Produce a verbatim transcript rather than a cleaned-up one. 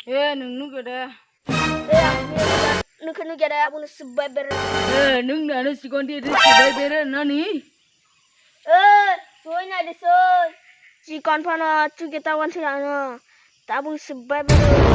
Eh, nwng nugya de? Eh, ang nugya. Nwng khe nugya de, abono swbai bere. Eh, nwng nano chikon di, di swbai bere nani? Eh, soi na di soi. Chikon phano chukya ta wan sila no. Tabuk swbai bere.